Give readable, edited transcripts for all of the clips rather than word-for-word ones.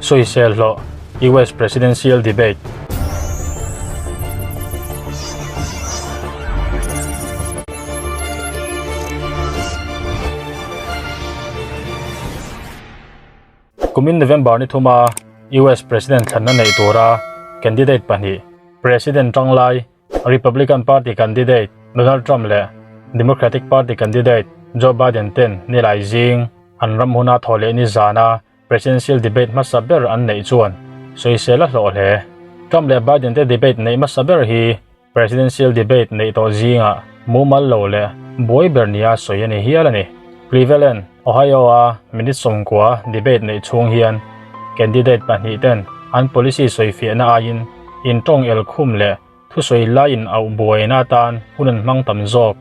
Sawisel hlawh, US Presidential Debate. Kumin November ni thuma US President thlanna neih tura candidate pahnih, President tanglai Republican Party candidate Donald Trump leh Democratic Party candidate Joe Biden ten nilai zing an ram huna thawh leh ni zana Presidential debate hmasa ber an neih chuan sawisel a hlawh hle. Trump leh Biden te debate neih hmasa ber hi Presidential debate neih tawh zingah mumal lo leh buai ber nia sawi a ni hial a ni. Cleveland, Ohio-a minute 90 debate neih chhung hian candidate pahnih ten an policy sawifiahna aiin intawng el khum leh thusawi laiin auh buaina atan hun an hmang tam zawk.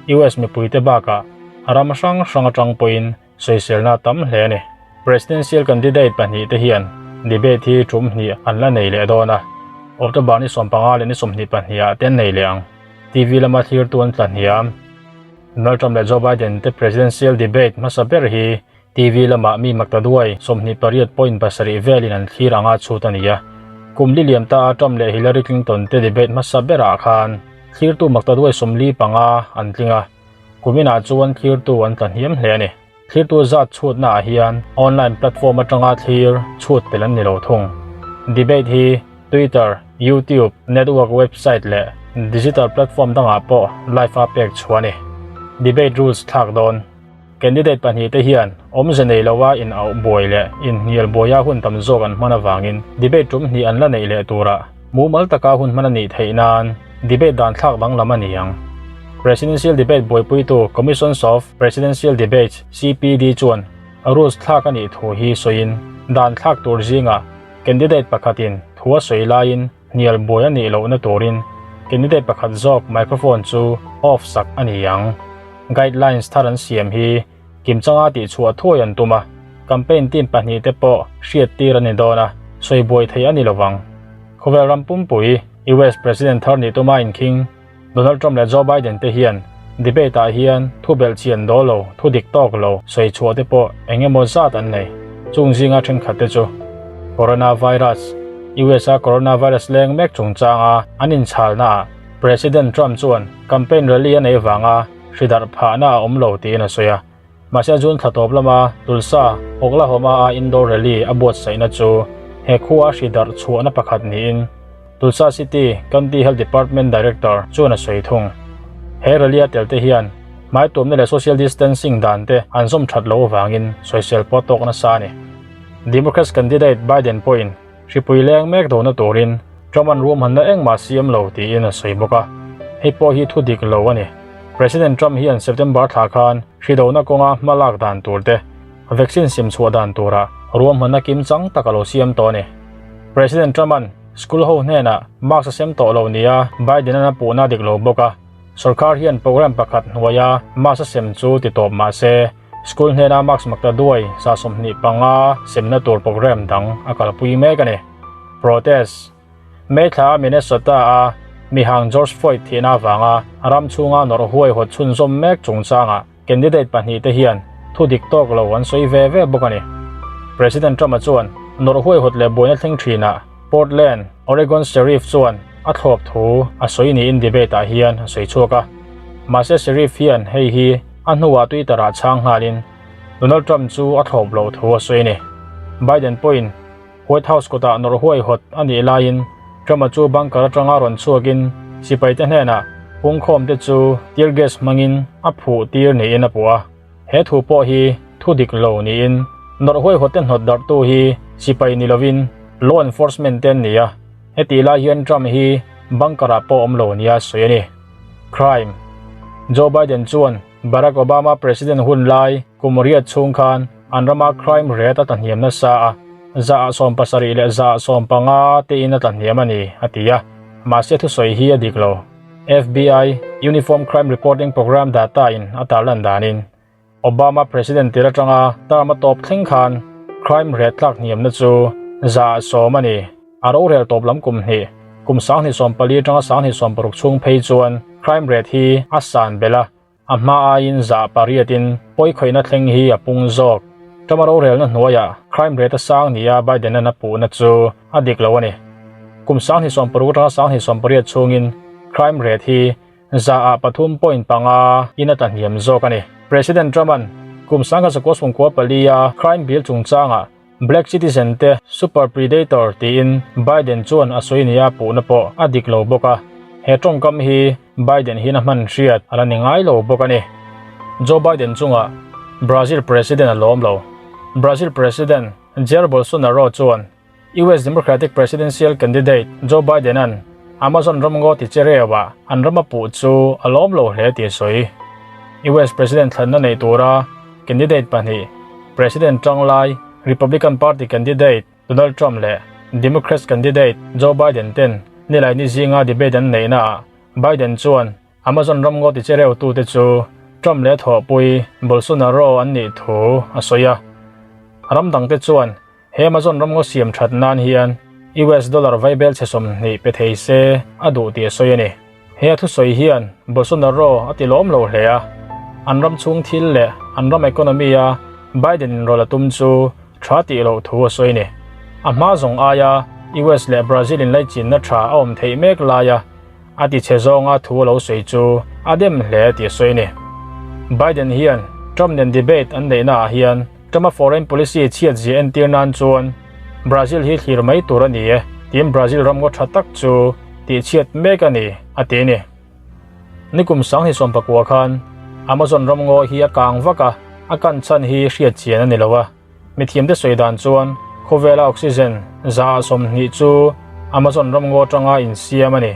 US mipuite bakah ram hrang hrang atang pawhin Sawiselna tam hle a ni. Presidential candidate pahnihte hian debate hi tum hnih an la nei leh dawn a, October ni 15 leh ni 22 ah te an nei leh ang. TV lama thlirtu an tla hniam. Donald Trump leh Joe Biden te presidential debate hmasa ber hi TV lamah mi maktaduai 28.7 velin an thlir anga chhut a ni a. Kum li liam ta a Trump leh Hillary Clinton te debate hmasa berah khan thlirtu maktaduai 45 an tling a. Kuminah chuan thlirtu an tla hniam hle a ni. Thlirtu zat chhutnaah hian online platform atanga thlir chhut tel an ni lo thung. Debate hi Twitter, YouTube, network website leh digital platform dangah pawh live a pek chhuah a ni. Debate rules thlak dawn. Candidate pahnihte hian awmze nei loa in auh buai leh inhnial buaia hun tam zawk an hman avangin debate tum hnih an la neih leh turah Mumal taka hun hman a nih theih nan debate dan thlak danglam a ni ang. Presidential debate buaipuitu Commissions of Presidential Debates, CPD, chuan rules thlak a nih thu hi sawiin dan thlak tur zingah candidate pakhatin thu a sawi laiin hnial buai a nih lohna turin candidate pakhat zawk microphone chu off sak a ni ang. Guidelines thar an siam hi Kimchanga tihchhuah thuai an tum a, campaign team pahnihte pawh hriattir a ni dawn a, sawi buai theih a ni lovang. Khawvel ram pumpui, US President thar nih tuma inkhing, Donald Trump leh Joe Biden te hian debate ah hian thu belh chian daw lo, thu dik tawk lo sawi chhuah te pawh eng emaw zat an nei. Chung zinga thenkhat te chu Coronavirus, US a coronavirus leng mek chungchanga an inchhalna ah President Trump chuan campaign rally a nei vanga hri darh phahna a awm lo tiin a sawi a. Mahse June thla tawp lama Tulsa, Oklahoma a indoor rally a buatsaihna chu he khua hri darh chhuahna pakhat niin Tulsa City County Health Department Director chuan a sawi thung. He rally a tel te hian hmai tuamna leh social distancing dan te an zawm that loh avangin sawisel pawh tawk nasa a ni. Democrats candidate Biden pawhin Hripui leng mek dona turin Trump an ruahmanna engmah siam lo tiin a sawi bawk a, hei pawh hi thu dik lo a ni. President Trump hian September thla khan hri dona kawnga hma lak dan tur te, vaccine sim chhuah dan tura ruahmanna kimchang tak a lo siam tawh a ni. President Trump-a'n school ho hnenah mask a sem tawh lo nia Biden-a'n a puhna dik lo bawk a, sorkar hian program pakhat hnuaia mask a sem chu ti tawp mah se, School hnena marks makta duai 25 semna tur program dang a kalpui mek a ni. Protest. May thla Minnesota a mihang George Floyd thihna avanga ram chhunga nawrh huai hawt chhunzawm mek chungchangah candidate pahnih te hian thu dik tawk lo an sawi ve ve bawk a ni. President Trump-a chuan nawrh huai hawt leh buaina thleng thinah Portland, Oregon Sheriff chuan a thlawp thu a sawi niin debate ah hian a sawi chhuak a. Mahse Sheriff hian hei hi a hnuah Twitter ah chhang nghalin Donald Trump chu a thlawp loh thu a sawi a ni. Biden pawhin White House kawtah nawrh huaihawt a nih laiin Trump-a chu bunker atanga rawn chhuakin sipaite hnenah pungkhawmte chu tear gas hmangin a phuh tir niin a puh a. He thu pawh hi thu dik lo niin nawrh huaihawt te hnawt darhtu hi sipai ni lovin law enforcement te an ni a, hetih lai hian Trump hi bunker ah pawh awm lo nia sawi a ni. Crime Joe Biden chuan Barack Obama president hun lai kum riat chhung khan an rama crime rate a tlahniam nasa a, 70 leh 50 tein a tlahniam a ni, a ti a, mahse thusawi hi a dik lo. FBI Uniform Crime Reporting Program data in a tarlan danin Obama president tir atanga term a tawp thleng khan crime rate tlak hniamna chu 10% a ni. A rorel tawp lam kum hnih, kum 2014 atanga 2016 chhung phei chuan crime rate hi a san belh a, a hma aiin 8% in pawikhawihna thleng hi a pung zawk. Trump-a rorelna hnuaiah crime rate a sang nia Biden-a'n a puhna chu a dik lo a ni. Kum 2016 atanga 2018 chhungin crime rate hi 100 ah 3.5 in a tlahniam zawk a ni. President Trump-a'n kum 1994 a crime bill chungchangah Black citizen te super predator tiin Biden chuan a sawi nia puhna pawh a dik lo bawk a, he tawngkam hi Biden hian a hman hriat a la ni ngai lo bawk a ni. Joe Biden chungah Brazil President a lawm lo. Brazil President Jair Bolsonaro chuan US Democratic presidential candidate Joe Biden-a'n Amazon ramngaw ti che reuah an ram a puh chu a lawm lo hle tih a sawi. US President thlanna nei tura candidate pahnih, President tang lai Republican Party candidate Donald Trump leh Democrats candidate Joe Biden ten Nilaini zinga debate an neihnaah Biden chuan Amazon ramngaw ti che reuhtute chu Trump leh thawhpui Bolsonaro an nih thu a sawi a. Ram dangte chuan He Amazon ramngaw siam that nan hian US dollar vaibel chhe 20 pe thei se a duh tih a sawi a ni. He a thusawi hian Bolsonaro a ti lawm lo hle a, an ram chhung thil leh an ram economy a Biden inrawlh a tum chu tha tih loh thu a sawi a ni. A hma zawng aia US leh Brazil inlaichinna tha a awm theih mek laia a ti chhe zawnga thu a lo sawi chu a dem hle tih a sawi a ni. Biden hian Trump nen debate an neihna ah hian Trump-a foreign policy chhiat zia entir nan chuan Brazil hi thlir mai tur a ni e tiin Brazil ram ngaw tha tak chu tihchhiat mek a ni, a ti a ni. Nikum 2019 khan Amazon ram ngaw hi a kang vak a, a kan chhan hi hriat chian a ni lo a. Mithiamte sawi dan chuan khawvela oxygen 20% chu Amazon ram ngaw atanga insiam a ni.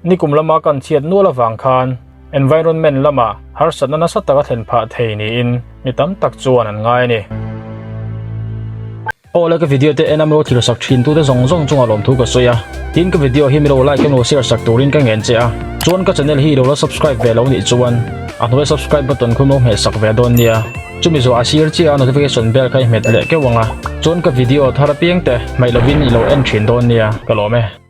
Nikum lama kan chhiat nual avang khan environment lama harsatna nasa taka thlen phah thei niin mi tam tak chuan an ngai a ni. Aw le ka video te en a milo thlir sak thin tute zawng zawng chungah lawmthu ka sawi a, tin ka video hi milo like emaw share sak turin ka ngen che a, chuan ka channel hi ilo la subscribe ve lo nih chuan a hnuai subscribe button khu milo hmeh sak ve dawn nia, chumi zawh a sir chiah a notification bell kha i hmet leh keuh ang a, chuan ka video thar apiang te hmaih lovin ilo en thin dawn nia, ka lawm e.